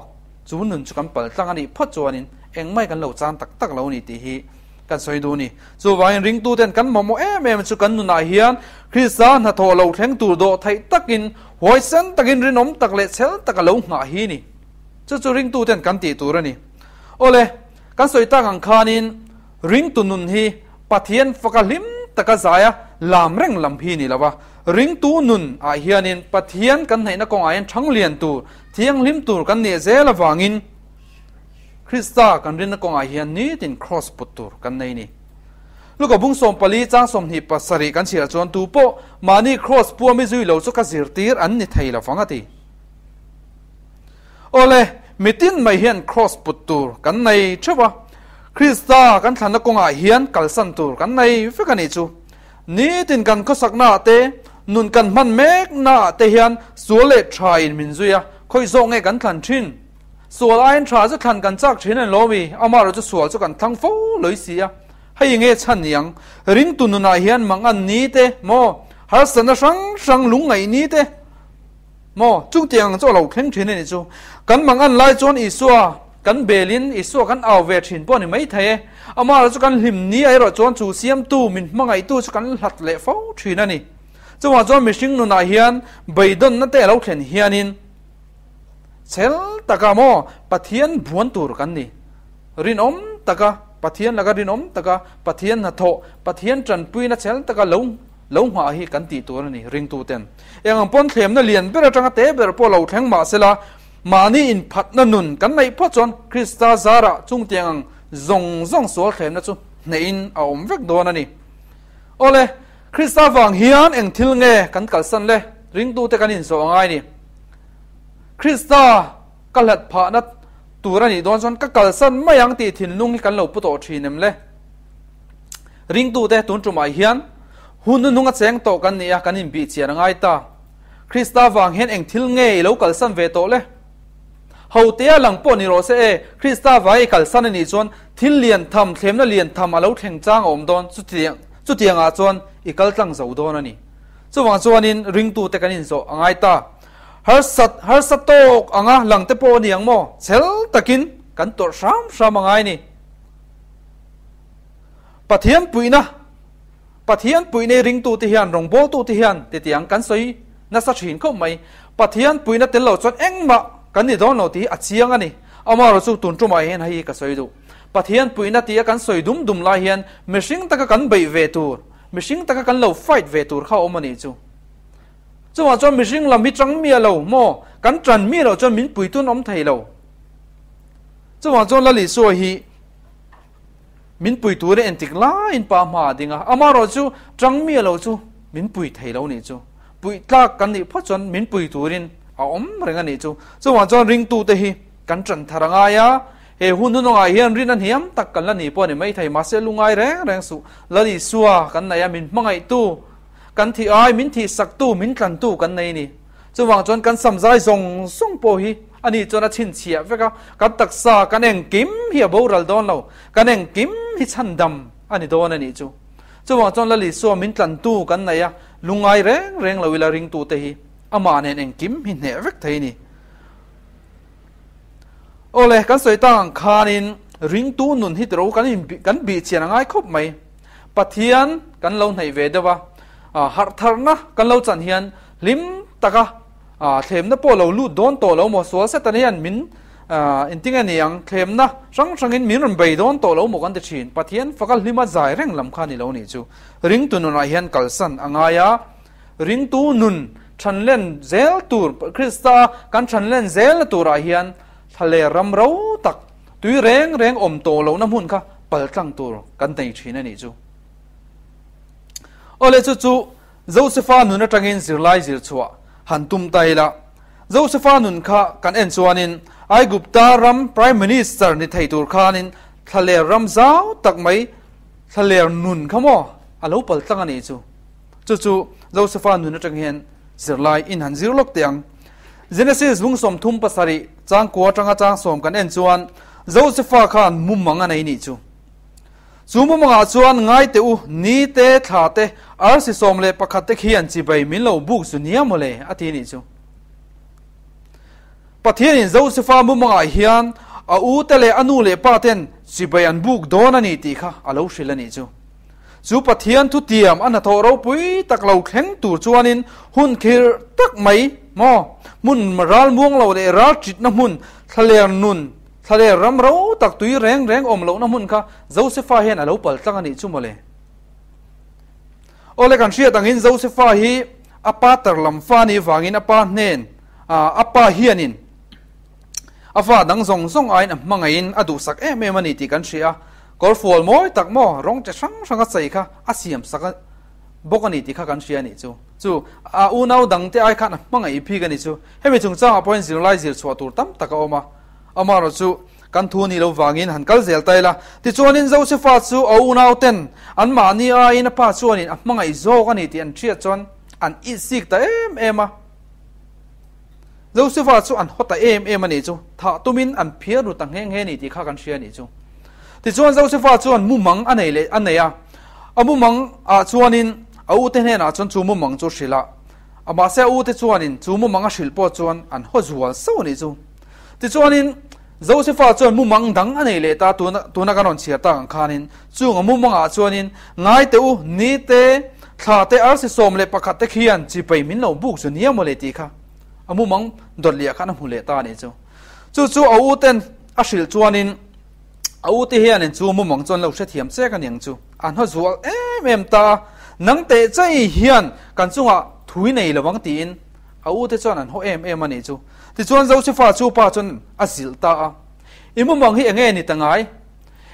chu nun chu kan pal tlang a nih phawt chuanin engmai kan lo chan tak tak lo ni tih hi kan sawi duh a ni. Chuvangin ringtuten kan mamawh em em chu kan nunah hian Krista hnathawh lo thleng tur dawh theih takin huaisen takin rinawm tak leh chhel taka lo nghah hi ni. Chu chu ringtuten kan tih tur a ni. Awle, kan sawi tak ang khanin ringtu nun hi Pathian faka hlim taka zaia lam reng lam hi ni lo a, ringtu nun ah hianin Pathian kan hnaihna kawngah hian thang lian tur, thianghlim tur kan nih zel avangin Krista kan rinna kawngah hian nitin kraws put tur kan nei ni. Luka bung 14 chang 27 kan chhiar chuan tu pawh mahni kraws puami zui lo chu ka zirtir an ni thei lo vang a ti. Awle, mitin mai hian kraws put tur kan nei theuh a, Krista kan thlanna kawngah hian kalsan tur kan nei vek a nih chu. Nitin kan khawsaknaah te, nun kan hman meknaah te hian sual leh tha in min zui a, khawi zawk nge kan thlan thin? Sual aiin tha chu thlan kan chak thin a ni lo mi? Amaherawh chu sual chu kan thlang fo lawih si a, hei nge chhan ni ang? Ringtu nunah hian mangan ni te maw, harsatna hrang hrang lungngaih ni te, Maw? Chungtiang ang chu a lo thleng thin a nih chu. Kan mang an lai chuan Isua kan belin Isua kan au ve thin pawh a ni maithei e. Amah chu kan hlim ni erawh chuan chu siamtu min hmangaihtu chu kan hlat leh fo thin a ni. Chuvang chuan mihring nunah hian beidawnna te a lo thlen hianin chhel taka maw Pathian buan tur kan ni. Rinawm taka Pathian laka rinawm taka Pathian hnathawh Pathian tanpuina chhel taka lo Lo nghah hi kan tih tur a ni, ringtu ten. Eng ang pawn thlemna lian ber atanga te ber pawh lo thleng mah sela, Mahni inphatna nun kan neih phawt chuan Krista zarah chungtiang ang zawng zawng sual thlemna chu hnehin a awm vek dawn a ni. Awle, Krista vang hian eng thil nge kan kalsan le? Ringtute kan inzawh a ngai ni. Krista ka hlat phahna tur a nih dawn chuan ka kalsan mai ang tih thinlung hi kan lo pu tawh thin em le? Ringtute tun tumah hian hun hnuhnung a cheng tawh kan ni a, kan inbih chian a ngai ta. Krista vang hian eng thil nge i lo kalsan ve tawh le? Hotea lang pawh ni rawh se e, Krista vanga i kalsan a nih chuan thil lian tham, thlemna lian tham a lo thleng chang a awm dawn, chutiang chutiangah chuan i kal tlang zo dawn a ni. Chuvang chuanin ringtute kan inzawh a ngai ta. Harsat harsa tawk anga langte pawh a ni ang maw? Chhel takin kan tawrh hram hram a ngai ni. Pathian puihna Pathian puihna i ringtute hian, rawngbawltute hian titiang kan sawi nasa thin khawp mai. Pathian puihna tel lo chuan engmah kan ni dawn lo tih hi a chiang a ni. Amaherawhchu tun tumah hian hei hi ka sawi duh. Pathian puihna tia kan sawi dum dum lai hian mihring taka kan beih ve tur, mihring taka kan lo fight ve tur kha a awm a nih chu. Chuvang chuan mihring lam hi tang miah lo maw? Kan tan miah loh chuan min puitun awm thei lo. Chuvang chuan Lal Isua hi min pui tur entik laiin pa hma a ding a, amaherawh chu tang miah lo chu min pui thei lo nih chu. Puih tlak kan nih phawt chuan min pui turin a awm reng a nih chu. Chuvang chuan ringtute hi kan tan thar a ngai a, he hun hunawngah hian rin a hniam tak kan la ni pawh a ni maithei, mahse lungai reng reng suh. Lal Isua kan nei a, min hmangaihtu, kan thih ai min thih saktu, min tlantu kan nei a ni. Chuvang chuan kan samzai zawng zawng pawh hi a ni chuan a chhinchhiah vek a, kan taksa kan engkim hi a boral dawn lo, kan engkim hi chhandam a ni dawn a nih chu. Chuvang chuan Lal Isua min tlantu kan nei a, lungngai reng reng lo ila ringtute hi amah nen engkim hi hneh vek thei a ni. Awle, kan sawi tak ang khanin ringtu nun hi tiro kan in kan bih chian a ngai khawp mai. Pathian kan lo hnaih ve deuh a, harh tharna kan lo chan hian hlim taka thlemna pawh lo lut dawn tawh lo maw, sual Satan hian min engtin nge ni ang, thlemna hrang hrangin min rawn bei dawn tawh lo maw kan ti thin. Pathian faka hlima zai reng lam kha ni lo nih chu. Ringtu nunah hian kalsan a ngai a, ringtu nun thanlen zel tur, Krista kan thanlen zelna turah hian thlaler ram ro tak, tui reng reng awm tawh lohna hmun kha paltlang tur kan nei thin a nih chu. Awle chu chu Josefa nun atangin zirlai zir chhuah han tum ta ila. Josefa nun kha kan en chuanin Aigupta ram Prime Minister ni thei tur khanin thlaler ram zau tak mai thlaler nun kha maw a lo paltlang a nih chu. Chu chu Josefa nun atang hian zirlai in han zir lawk teh ang. Genesis bung 37 chang kua atanga chang sawm kan en chuan Josefa khan mumang a nei nih chu. Chu mumangah chuan ngai teh u, ni te, thla te, arsi 11 te khi an chibai min lo buk zu nia maw le a ti nih chu. Pathianin Josefa mumangah hian a u te leh a nu leh pa ten chibai an buk dawn a ni tih kha a lo hrilh a nih chu. Chu Pathian thutiam a hnathawh ropui tak lo thleng tur chuanin hun khirh tak mai maw, hmun ral muang lo leh ral ṭitna hmun, thlaler nun, thlaler ram ro tak tui reng reng awm lohna hmun kha Josefa hian a lo pal tlang a nih chu mawle. Awle kan hriat angin Josefa hi a pa tar lam fa nih vangin a pa hnen, a pa hianin A fa dang zawng zawng aiin a hmangaihin a duhsak em em a ni tih kan hria a, kawrfual mawi tak maw rawng che hrang hrang a chei kha a siam sak bawk a ni tih kha kan hria a nih chu. Chu a unau dangte ai khan a hmangaih bik a ni chu. Hemi chungchangah pawhin zirlai zir chhuah tur tam tak a awm a, amaherawh chu kan thu ni lo vangin han kal zel ta ila. Tichuanin Josefa chu a unauten anmahni aiin a pa chuanin a hmangaih zawk a ni tih an hriat chuan an itsik ta em em a. Josefa chu an haw ta em em a nih chu, thah tumin an phiar ru ta nghe nghe a ni tih kha kan hria a nih chu. Tichuan Josefa chuan mumang a nei leh a nei a, a mumang ah chuanin a ute hnenah chuan chu mumang chu hrilh a, a mahse a ute chuanin chu mumang a hrilh pawh chuan an haw zual sauh a nih chu. Tichuanin Josefa chuan mumang dang a nei leh ta, tuna tuna kan rawn chhiar tak ang khanin chung a mumang ah chuanin ngai teh u, ni te, thla te, arsi 11 te khian chipai min lo buk chu nia maw le tih kha a mumang dawt liah khan a hmu leh ta a nih chu. Chu chu a u ten a hrilh chuanin a u te hianin chu mumang chuan lo hrethiam chek a niang chu. An haw zual em em ta a, nang teh chei hian kan chungah thui nei lo ang tiin A u te chuan an haw em em a nih chu. Tichuan Josefa chu pa chuan a zilh ta a, I mumang hi enge ni ta ngai?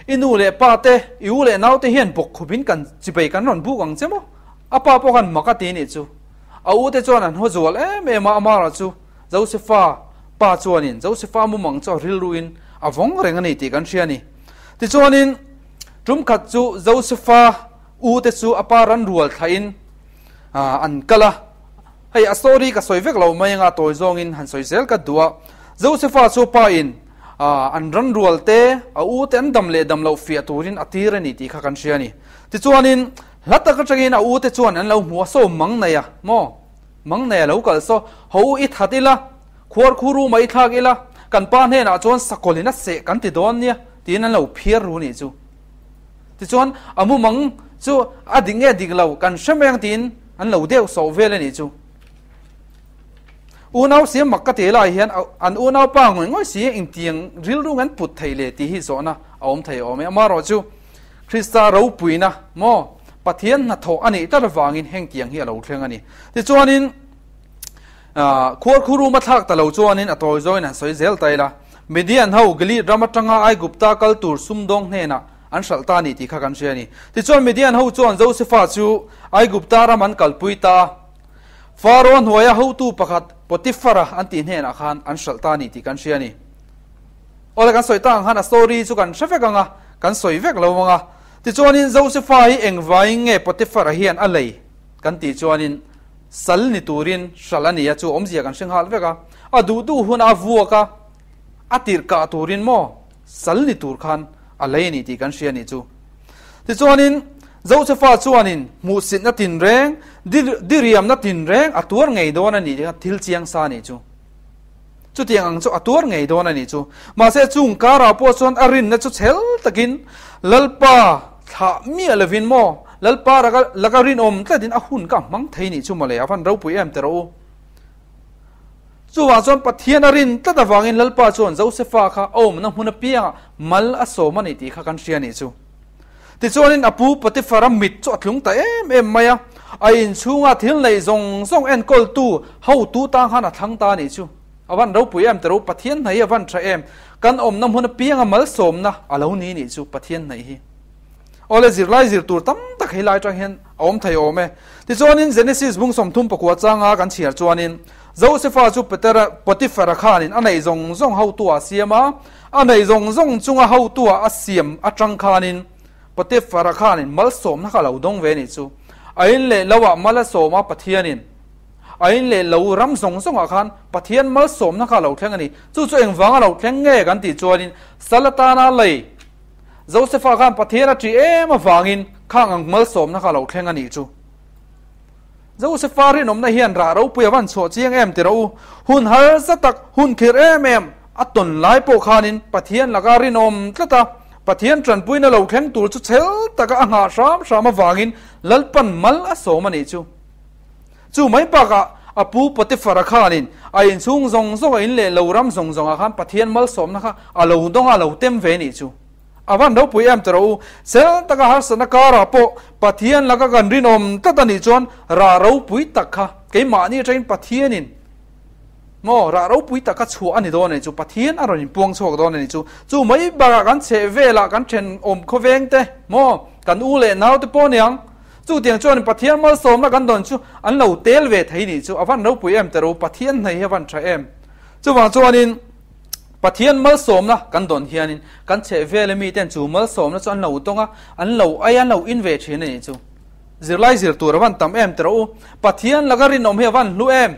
I nu leh pa te, i u leh nau te hian bawk khupin kan chipei kan rawn buk ang che maw? A pa pawh khan mak a ti nih chu. A u te chuan an haw zual em em a, amara chu Josefa pa chuanin Josefa mumang chu a rilruin a vawng reng a ni tih kan hria a ni. Tichuanin tum khat chu Josefa u te chu a pa ran rual thlahin an kal a, hei a story ka sawi vek lo mai anga tawi zawngin han sawi zel ka duh a. Josefa chu pa in an ran rual te, a u te an dam leh dam loh fiah turin a tir a ni tih kha kan hria a ni. Tichuanin hla tak atangin a u te chuan an lo hmu a, saw mang nei a maw? Mang nei a lo kal saw, ho u i that ila, khuar khu room ah i thlak ila, kan pa hnenah chuan sakawlh in a seh kan ti dawn nia tiin an lo phiar ru nih chu. Tichuan a mumang chu a dik nge dik lo kan hre mai ang tiin an lo deuh sawh vel a nih chu. Unau siam mak ka ti lai hian an unau pa ngawih ngawih si engtiang rilru an put thei le tih hi zawhna a awm thei awm e. Amaherawh chu Krista ropuina maw Pathian hnathawh a nih tlat avangin hengtiang hi a lo thleng a ni. Tichuanin khuar khu rum a thlak ta lo chuanin a tawi zawngin han sawi zel ta ila. Midian ho Gilead ram atanga Aigupta kal tur sumdawng hnenah an hralh ta a ni tih kha kan hria a ni. Tichuan Midian ho chuan Josefa chu Aigupta ram an kalpui ta a. Faro hnuaia hotu pakhat Potifara an tih hnenah khan an hralh ta a ni tih kan hria a ni. Awle kan sawi ta ang khan a story chu kan hre vek ang a, kan sawi vek lo ang a. Tichuanin Josefa hi engvaiin nge Potifara hian a lei kan tih chuanin sal ni turin hralh a ni a, chu awmzia kan hre nghal vek a. A duh duh hun a vuak a, a tirh kah turin maw sal ni tur khan a lei a ni tih kan hria a nih chu. Tichuanin Josefa chuanin hmuhsitna tinreng, diriamna tinreng a tuar ngei dawn a ni tih kha thil chiang sa a nih chu. Chutiang ang chu a tuar ngei dawn a nih chu. Mahse chung karah pawh chuan a rinna chu chhel takin Lalpa thlah miah lovin maw Lalpa laka rinawm tlatin a hun ka hmang thei nih chu mawle a van ropui em teh rawh u. Chuvang chuan Pathian a rin tlat avangin Lalpa chuan Josefa kha a awmna hmun apiangah mal a sawm a ni tih kha kan hria a nih chu. Tichuanin a pu Potifara mit chu a tlung ta em em mai a, a inchhunga thil neih zawng zawng enkawltu hotu tang khan a thlang ta a nih chu. A van ropui em tero, Pathian hna hi a van tha em, kan awmna hmun apianga malsawmna a lo ni nih chu Pathian hna hi. Awle zirlai zir tur tam tak hei lai atang hian a awm thei awm e. Tichuanin Genesis bung 34 changa kan chhiar chuanin Josefa chu Petera Potifara khanin a neih zawng zawng hotu a siam a, A nei zawng zawng chunga hotua a siam atang khanin Potiphar-a khanin malsawmna kha a lo dawng ve a nih chu. A in leh lo ah mal a sawm a Pathianin a in leh lo ram zawng zawngah khan Pathian malsawmna kha a lo thleng a ni. Chu chu engvanga lo thleng nge kan tih chuanin sal atana lei Josefa khan Pathian a ṭih em avangin khang ang malsawmna kha a lo thleng a nih chu. Josefa rinawmna hian rah ropui a van chhuah chiang em ti rawh u. Hun harsa tak, hun khirh em em a tawn lai pawh khanin Pathian laka rinawm tlat a, Pathian tanpuina lo thleng tur chu chhel taka a nghah hram hram avangin Lalpan mal a sawm a nih chu. Chu mai bakah a pu Potifara khanin a inchhung zawng zawng a in leh lo ram zawng zawngah khan Pathian malsawmna kha a lo dawng a, a lo tem ve a nih chu. A van ropui em tawh u, sel taka harsatna karah pawh Pathian laka kan rinawm tlat a nih chuan rah ropui tak kha keimahni atangin Pathianin maw rah ropui tak kha chhuah a ni dawn a nih chu, Pathian a rawn inpuang chhuak dawn a nih chu. Chu mai bakah kan chheh velah kan thenawm khawveng te maw kan u leh nau te pawh aniang chutiang chuan Pathian malsawmna kan dawn chu an lo tel ve thei nih chu a van ropui em tawh u, Pathian hnei hi a van tha em. Chuvang chuanin Pathian malsawmna kan dawn hianin kan chheh vela miten chu malsawmna chu an lo tawng a, an lo ei a, an lo in ve thin a nih chu. Zirlai zir tur a van tam em teh rawh u. Pathian laka rinawm hi a van hlu em?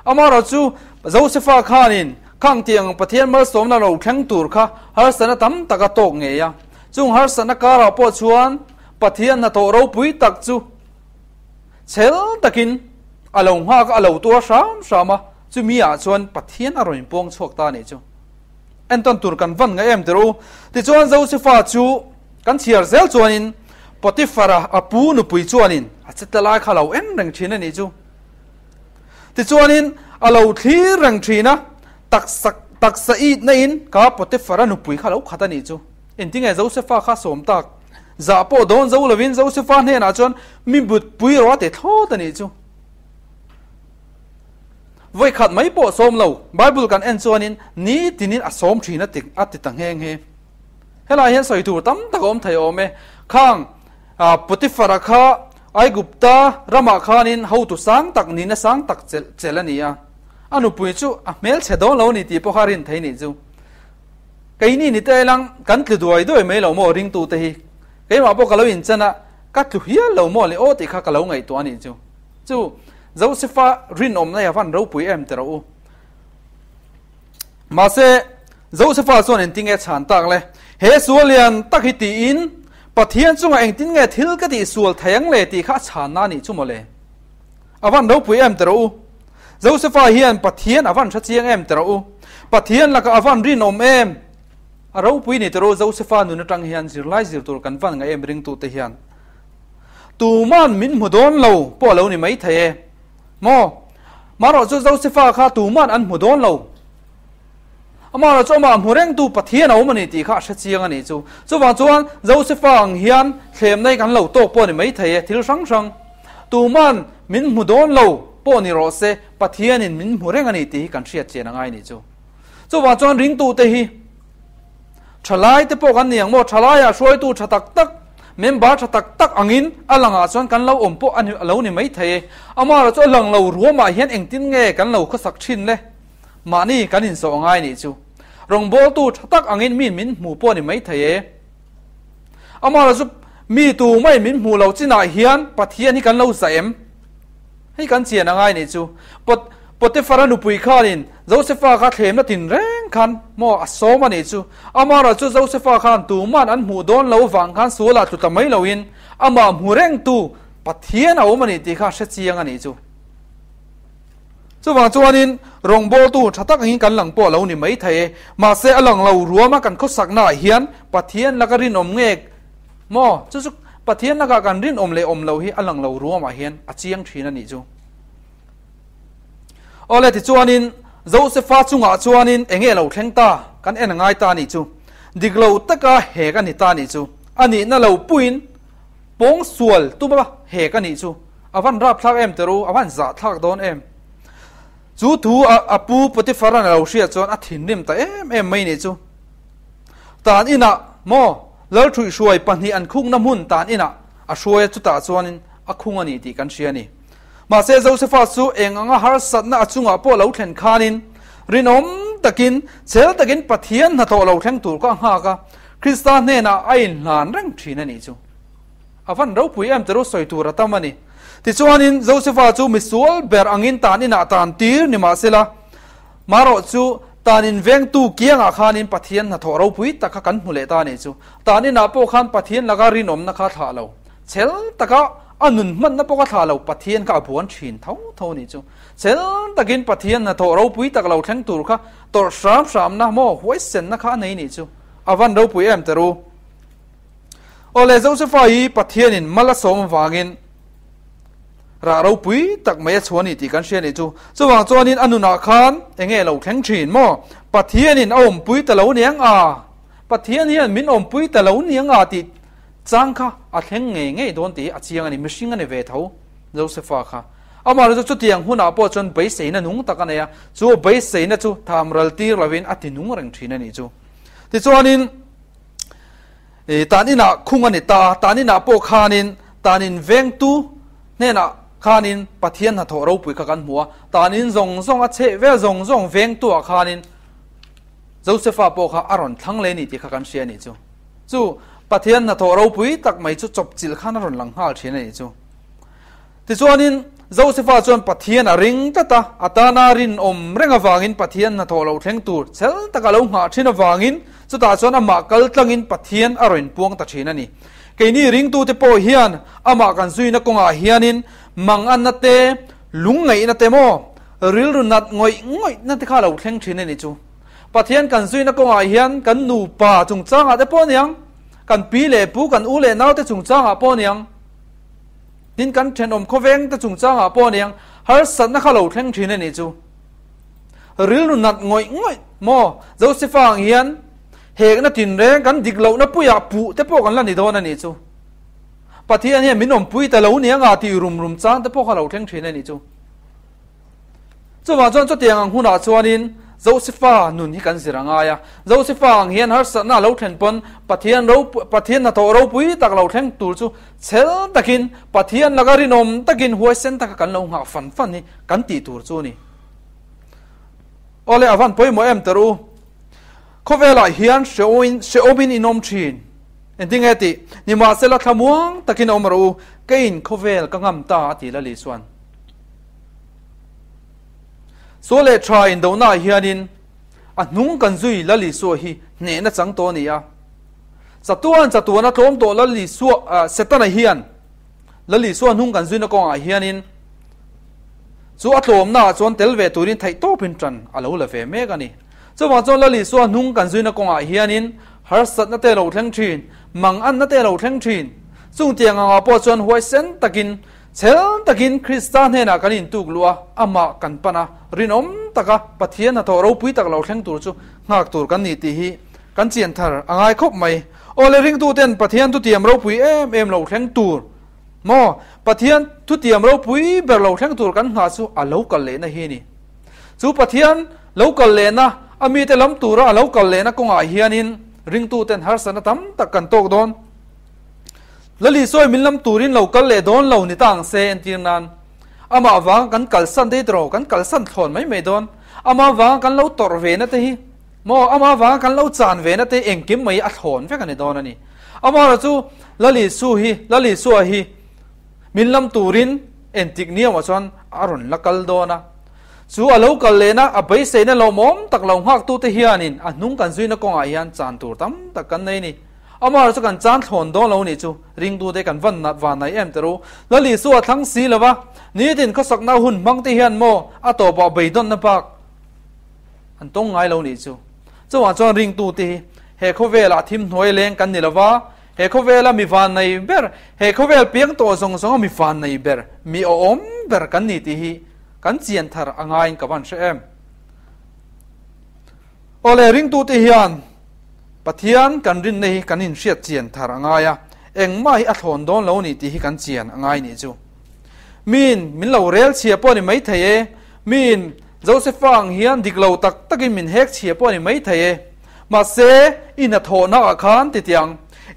Amaherawh chu Josefa khanin khang tiang Pathian malsawmna lo thleng tur kha harsatna tam tak a tawk ngei a. Chung harsatna karah pawh chuan Pathian hnathawh ropui tak chu chhel takin a lo nghak a, a lo tuar hram hram a. Chumi ah chuan Pathian a rawn inpuang chhuak ta a nih chu. Entawn tur kan van ngaih em tir u. Tichuan Josefa chu kan chhiar zel chuanin Potifara a pu nupui chuanin a chetla lai kha a lo en reng thin a nih chu. Tichuanin a lo thlir reng thin a, taksa taksa itna in ka Potifara nupui kha a lo khat a nih chu. Engtinge Josefa kha sawm tak? Zah pawh dawn zo lovin Josefa hnenah chuan mi mutpui rawh a ti thlawt a nih chu. Vawi khat mai pawh sawm lo, Bible kan en chuanin ni tinin a sawm thin a ti a ti ta nghe nghe. Helai hian sawi tur tam tak a awm thei awm e. Khang Potiphar-a kha Aigupta ramah khanin hotu sang tak nihna sang tak chelh chelh a ni a. A nupui chu a hmelchhe dawn lo a ni tih pawh kha a rin thei nih chu. Keini ni te lang kan tlu duai duai mai lo maw ringtute hi. Keimah pawh ka lo inchan a, ka tlu hial lo maw le aw tih kha ka lo ngaihtuah a nih chu. Chu Josefa rinawmna hi a van ropui em ti rawh u. Mahse, Josefa chuan engtin nge chhan tak le? He sual lian tak hi tiin Pathian chungah engtin nge thil ka tih sual thei ang le tih kha a chhanna a nih chu mawle. A van ropui em ti rawh u. Josefa hian Pathian a van hre chiang em ti rawh u. Pathian lakah a van rinawm em? A ropui ni ti rawh u Josefa nun atang hian zirlai zir tur kan van ngaih em ringtute hian. Tuman min hmu dawn lo pawh a lo ni maithei e. Maw? Marawh chu Josefa kha tuman an hmu dawn lo. Amaherawh chu amah hmu rengtu Pathian a awm a ni tih kha a hre chiang a nih chu. Chuvang chuan Josefa ang hian thlemna hi kan lo tawk pawh a ni maithei e, thil hrang hrang. Tuman min hmu dawn lo pawh ni rawh se, Pathianin min hmu reng a ni tih hi kan hriat chian a ngai a nih chu. Chuvang chuan ringtute hi thalai te pawh kan ni ang maw? Thalaiah hruaitu tha tak tak, member tha tak tak angin a langah chuan kan lo awm pawh a ni lo ni maithei e. Amaherawh chu a lang lo ruamah hian engtin nge kan lo khawsak thin le? Mahni kan insawh ngai nih chu. Rawngbawltu tha tak angin mi min hmu pawh a ni maithei e. Amaherawh chu mi tu mai min hmuh loh chinah hian Pathian hi kan lo zah em? Hei kan chian a ngai nih chu. Pot Potiphar-a nupui khanin Josefa kha thlemna tin reng khan maw a sawm a nih chu. Amaherawh chu Josefa khan tuman an hmuh dawn lo vang khan sualah tlu ta mai loin amah hmu rengtu Pathian a awm a nih tih kha a hre chiang a nih chu. Chuvang chuanin rawngbawltu tha tak angin kan lang pawh a lo ni mai thei e. Mahse a lang lo ruama kan khawsaknaah hian Pathian laka rinawm nge maw? Chu chu Pathian lakah kan rinawm leh awm lo hi a lang lo ruamah hian a chiang thin a nih chu. Awle tichuanin Josefa chungah chuanin eng nge lo thleng ta kan en a ngai ta a nih chu. Dik lo taka hek a ni ta a nih chu. A nihna lo puiin pawng sual tuma hek a nih chu. A van rap thlak em teru, a van zah thlak dawn em. Chu thu a a pu Potiphar-a'n a lo hriat chuan a thinrim ta em em mai nih chu. Tan inah maw Lalṭhuihhruai pahnih an khungna hmun tan inah a hruai a, chutah chuanin a khung a ni tih kan hria a ni. Mahse Josefa chu eng anga harsatna a chungah pawh lo thlen khanin rinawm takin, chhel takin Pathian hnathawh lo thleng tur kha a nghak a, Krista hnenah a inhlan reng thin a nih chu. A van ropui em teru sawi tur a tam a ni. Tichuanin Josefa chu misual ber angin tan inah tan tir ni mahsela, marawh chu tan in vengtu kiangah khanin Pathian hnathawh ropui tak kha kan hmu leh ta a nih chu. Tan inah pawh khan Pathian laka rinawmna kha thlah lo. Chhel taka a nun hmanna pawh kha thlah lo, Pathian kha a buan thin tho tho a nih chu. Chhel takin Pathian hnathawh ropui tak lo thleng tur kha tawrh hram hramna maw huaisenna kha a nei nih chu. A van ropui em teru. Awle Josefa hi Pathianin mal a sawm avangin rah ropui tak mai a chhuah a ni tih kan hria a nih chu. Chuvang chuanin a nunah khan eng nge lo thleng thin maw? Pathianin a awmpui ta lo niang a, Pathian hian min awmpui ta lo niang a tih chang kha a thleng ngei ngei dawn tih hi a chiang a ni. Mihring a ni ve tho Josefa kha. Amaherawhchu chutiang hunah pawh chuan beiseina nung tak a nei a, chu beiseina chu tham ral tir lovin a ti nung reng thin a nih chu. Tichuanin Tan inah khung a ni ta, tan inah pawh khanin tan in vengtu hnenah khanin Pathian hnathawh ropui kha kan hmu a, tan in zawng zawng a chheh vel zawng zawng vengtuah khanin Josefa pawh kha a rawn thlang leh a ni tih kha kan hria a nih chu. Chu Pathian hnathawh ropui tak mai chu chawpchilh khan a rawn lang nghal thin a nih chu. Tichuanin, Josefa chuan Pathian a ring tlat a, a tana rinawm reng avangin Pathian hnathawh lo thleng tur chhel taka lo nghah thin avangin chutah chuan amah kal tlangin Pathian a rawn puang ta thin a ni. Keini ringtute pawh hian amah kan zuina kawngah hianin manganna te, lungngaihna te maw, rilru nat ngawih ngawihna te kha lo thleng thin a ni chu. Pathian kan zuina kawngah hian kan nupa chungchangah te pawh aniang, kan pi leh pu, kan u leh naute chungchangah pawh aniang, Tin, kan thenawm khawveng te chungchangah pawh aniang harsatna kha lo thleng thin a nih chu. Rilru nat ngawih ngawih maw? Josefa ang hian hekna tinreng kan dik lohna puiah puh te pawh kan la ni dawn a nih chu. Pathian hian min awmpui ta lo nia nga tih rum rum chang te pawh kha lo thleng thin a nih chu. Chuvang chuan chutiang ang hunah chuanin Josefa nun hi kan zir a ngai a. Josefa ang hian harsatna a lo thlen pawn Pathian ropui, Pathian hnathawh ropui tak lo thleng tur chu chhel takin, Pathian laka rinawm takin huaisen taka kan lo nghah fan fan hi kan tih tur chu a ni. Awle a van pawimawh em ter u. Khawvelah hian hrehawmin hrehawmin in awm thin. Engtinge tih? Nimahsela thlamuang takin awm rawh u, keiin khawvel ka ngam ta a ti Lali chuan. Sual leh tha indohnaah hianin a hnung kan zui Lal Isua hi hnehna chang tawh a ni a. Chatuan chatuana tlawm tawh Lal Isua, Setana hian Lal Isua hnung kan zuina kawngah hianin chu a tlawmnaah chuan tel ve turin theihtawpin tan a lo la ve mek a ni. Chuvang chuan Lal Isua hnung kan zuina kawngah hianin harsatna te lo thleng thin, manganna te lo thleng thin. Chung tiang angah pawh chuan huaisen takin Chhel takin Krista hnenah kan intuk luh a, amah kan pan a, rinawm taka Pathian hnathawh ropui tak lo thleng tur chu nghak tur kan ni tih hi kan chian thar a ngai khawp mai. Aw le ringtuten Pathian thutiam ropui em em lo thleng tur maw? Pathian thutiam ropui ber lo thleng tur kan nghah chu a lo kal lehna hi a ni. Chu Pathian lo kal lehna, a mite lam tura a lo kal lehna kawngah hianin ringtuten harsatna tam tak kan tawk dawn. Lali sawi min lam turin lo kal leh dawn lo ni ta ang se entir nan amah vanga kan kalsan dei tawh kan kalsan thlawn mai mai dawn amah vanga kan lo tawrh ve na te hi maw amah vanga kan lo chan ve na te engkim mai a thlawn vek a ni dawn a ni amaherawh chu Lali su hi Lali sua hi min lam turin entik niamah chuan a rawn la kal dawn a chu a lo kal lehna a beiseina lawmawm tak lo nghak tute hianin a hnung kan zuina kawngah hian chan tur tam tak kan nei a ni. Amah chu kan chan thlawn dawn lo nih chu ringtute kan van nat van nai em teru. Lal Isua a thlang si lova, nitin khawsakna hun hmang te hian maw a tawpah beidawnna bak an tawng ngai lo nih chu. Chuvang chuan ringtute hi he khawvelah thim hnuai leng kan ni lova, he khawvela mi van nei ber, he khawvel piang tawh zawng zawnga mi van nei ber, mi awhawm ber kan ni tih hi kan chian thar a ngaiin ka van hre em. Awle ringtute hian Pathian kan rinna hi kan inhriat chian thar a ngai a, engmah hi a thlawn dawn lo ni tih hi kan chian a ngai nih chu. Miin min lo rel chhia pawh a ni maithei e, miin Josefa ang hian dik lo tak takin min hek chhia pawh a ni maithei e. Mahse, i hnathawhnaah khan titiang,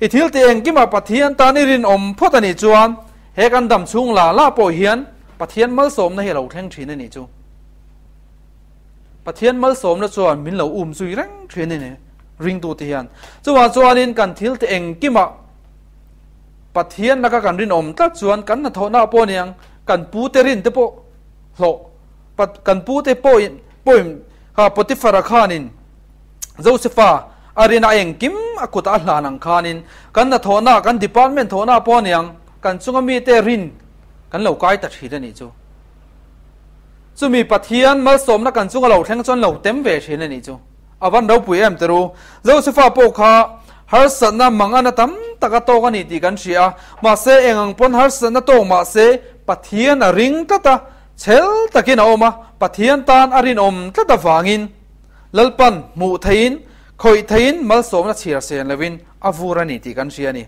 i thil tih engkimah Pathian tan i rinawm phawt a nih chuan he kan dam chhung la la pawh hian Pathian malsawmna hi a lo thleng thin a nih chu. Pathian malsawmna chuan min lo um zui reng thin a ni ringtute hian. Chuvang chuanin kan thil te engkimah Pathian laka kan rinawm tlat chuan kan hnathawhna pawh aniang kan pute rin te pawh hlawh kan pute pawhin pawhin kha Potiphara khanin Josefa a rina engkim a kutah a hlan ang khanin kan hnathawhna kan department thawhna pawh aniang kan chunga mite rin kan lo kai ta thin a nih chu. Chumi Pathian malsawmna kan chunga lo thleng chuan lo tem ve thin a nih chu. A van ropui em teru. Josefa pawh kha harsatna mangana tam tak a tawk a ni tih kan hria a, mahse eng ang pawn harsatna tawk mahse Pathian a ring tlat a, chhel takin a awm a, Pathian tan a rinawm tlat avangin Lalpan hmuh theihin, khawih theihin malsawmna chhiar sen lovin a vur a ni tih kan hria a ni.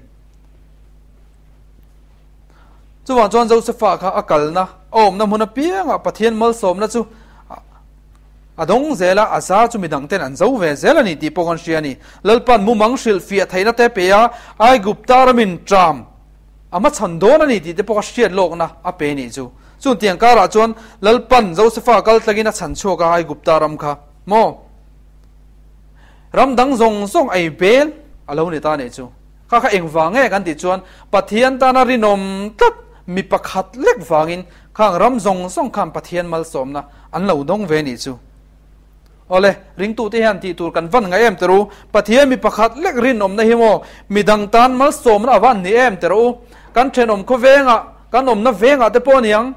Chuvang chuan Josefa kha a kalna, a awmna hmun apiangah Pathian malsawmna chu a dawng zel a, a zar chu midang ten an zo ve zel a ni tih pawh kan hria a ni. Lalpan mumang hrilh fiah theihna te pe a, Aigupta ramin ṭam a hmachhawn dawn a ni tih te pawh a hriat lawkna a pe nih chu. Chung tiang karah chuan Lalpan Josefa kal tlangin a chhan chhuak a Aigupta ram kha maw? Ram dang zawng zawng ei bel a lo ni ta nih chu. Kha kha engvang nge kan tih chuan Pathian tana rinawm tlat mi pakhat lek vangin khang ram zawng zawng khan Pathian malsawmna an lo dawng ve nih chu. Awle, ringtute hian tih tur kan van ngai em teh ru? Pathian mi pakhat lek rinawmna hi maw midang tan malsawmna a van ni em teh rawh u? Kan thenawm khawvengah, kan awmna vengah te pawh a niang.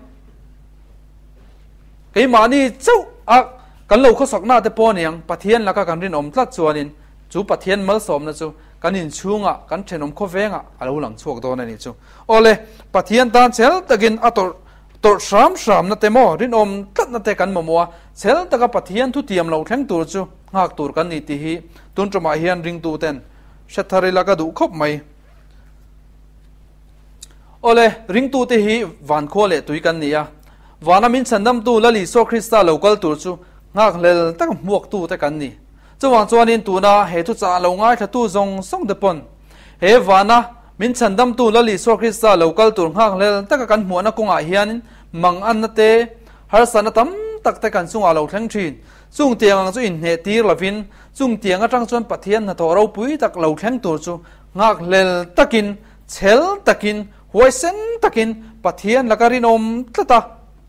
Keimahni chauh a kan lo khawsakna te pawh a niang. Pathian laka kan rinawm tlat chuanin chu Pathian malsawmna chu kan inchhungah, kan thenawm khawvengah a lo lang chhuak dawn a nih chu. Awle, Pathian tan chhel takin a tawrh tawrh hram hramna te maw, rinawm tlatna te kan mamawh a, chhel taka Pathian thutiam lo thleng tur chu nghak tur kan ni tih hi tun tumah hian ringtu ten hre thar ila ka duh khawp mai. Awle, ringtute hi vankhua leh tui kan ni a. Vana min chhandamtu Lal Isua Krista lo kal tur chu nghakhlel taka hmuaktute kan ni. Chuvang chuanin tuna he thuchah lo ngaithlatu zawng zawng te pawn he vana min chhandamtu Lal Isua Krista lo kal tur nghakhlel taka kan hmuahna kawngah hian manganna te, harsatna tam tak te kan chungah lo thleng thin. Chung tiang ang chu inhneh tir lovin chung tiang atang chuan Pathian hnathawh ropui tak lo thleng tur chu nghakhlel takin, chhel takin, Huaisen takin Pathian laka rinawm tlat a,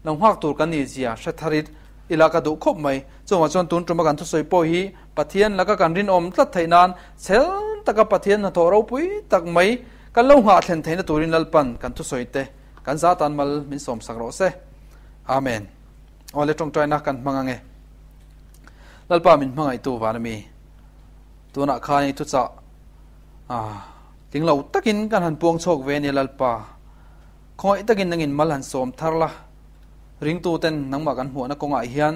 lo nghak tur kan nih zia hre thar ila ka duh khawp mai. Chungah chuan tun tuma kan thusawi pawh hi Pathian laka kan rinawm tlat theih nan chhel taka Pathian hnathawh ropui tak mai kan lo nghah thlen theihna turin Lalpan kan thusawi te kan za tan mal min sawm sak rawh se. Amen. Aw le tawngtaina kan hmang ange. Lalpa min hmangaihtu van ami. Tunah khan i thuchah ah Tling lo takin kan han puang chhuak ve a nia Lalpa. Khawngaih takin nangin mal han sawm thar la. Ringtuten nangmah kan hmuahna kawngah hian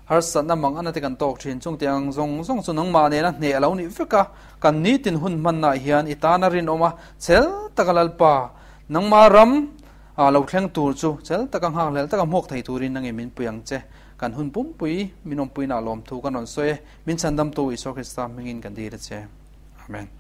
harsatna mang ana te kan tawk thin. Chung tiang zawng zawng chu nangmah nena hneh a lo nih vek a, kan nitin hun hmannaah hian i tana rinawm a, chhel taka Lalpa, nangmah ram ah lo thleng tur chu chhel taka nghakhlel taka hmuak thei turin nangin min pui ang che. Kan hun pumpui min awmpuinaah lawmthu kan rawn sawi e. Min chhandamtu Isua Krista hmingin kan dil a che. Amen.